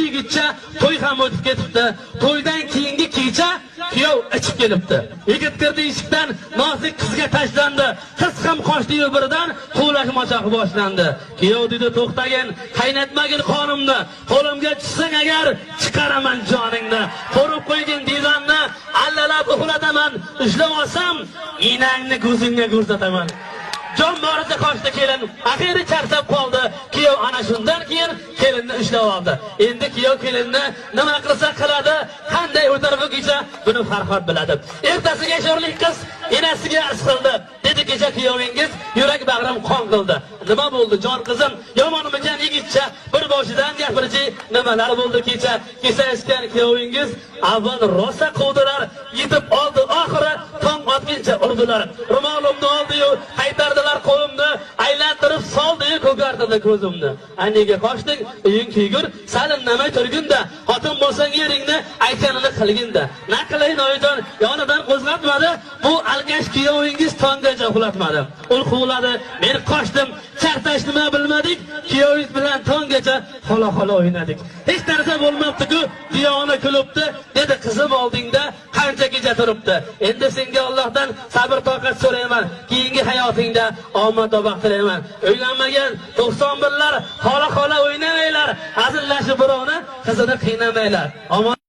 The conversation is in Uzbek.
Yigitcha, to'y ham o'tib ketibdi. To'ydan keyingi kecha kuyov ichib kelibdi. Yigit kirdi eshikdan, nozik qizga tashlandi. Qiz ham qochdi-yu birdan, quvlashmochoq boshlandi. Kuyov dedi: "To'xtagin, qaynatmagin qonimni. Qo'limga tushsang agar, chiqaraman joningni. Ko'rib qo'ygin divanni, allalab uxlataman. Ushlab olsam, enangni ko'zingga ko'rsataman." Jon boricha qochdi kelin, axiri charchab qoldi. Kuyov ana shundan keyin kelinni ushlab oldi. Endi kuyov kelinni nima qilsa qiladi, qanday o'tar bu kecha, buni Farhod biladi. Ertasiga sho'rlik qiz enasiga arz qildi. Dedi: "Kecha kuyovingiz yurak bag'rim qon qildi." "Nima bo'ldi, jon qizim? Yomonmikan yigitcha? Bir boshidan gapirchi, nimalar bo'ldi kecha?" "Kecha ichgan kuyovingiz avval rosa quvdilar, yetib oldi, oxiri tong otguncha urdilar. Ro'molimni oldi-yu, qaytardilar qo'limni, aylantirib soldi-yu, ko'kartirdi ko'zimni." "A nega qochding? Uying kuygur, sal indamay turgin-da, xotin bo'lsang eringni aytganini qilgin-da." "Na qilayin, oyijon, yonidan qo'zg'atmadi. Bu alkash kuyovingiz tonggacha uxlatmadi. U quvladi, men qochdim, charchash nima bilmadik, kuyovingiz bilan tonggacha xola-xola o'ynadik. Hech narsa bo'lmabdi-ku", diyona kulibdi. Dedi: "Qizim oldingda qancha kecha turibdi. Endi senga Allohdan sabr toqat so'rayman. Keyingi hayotingda omad va baxt tilayman. Uylanmagan 91lar xola-xola o'ynamanglar. Hazillashib birovni qizini qiynamanglar. Omon."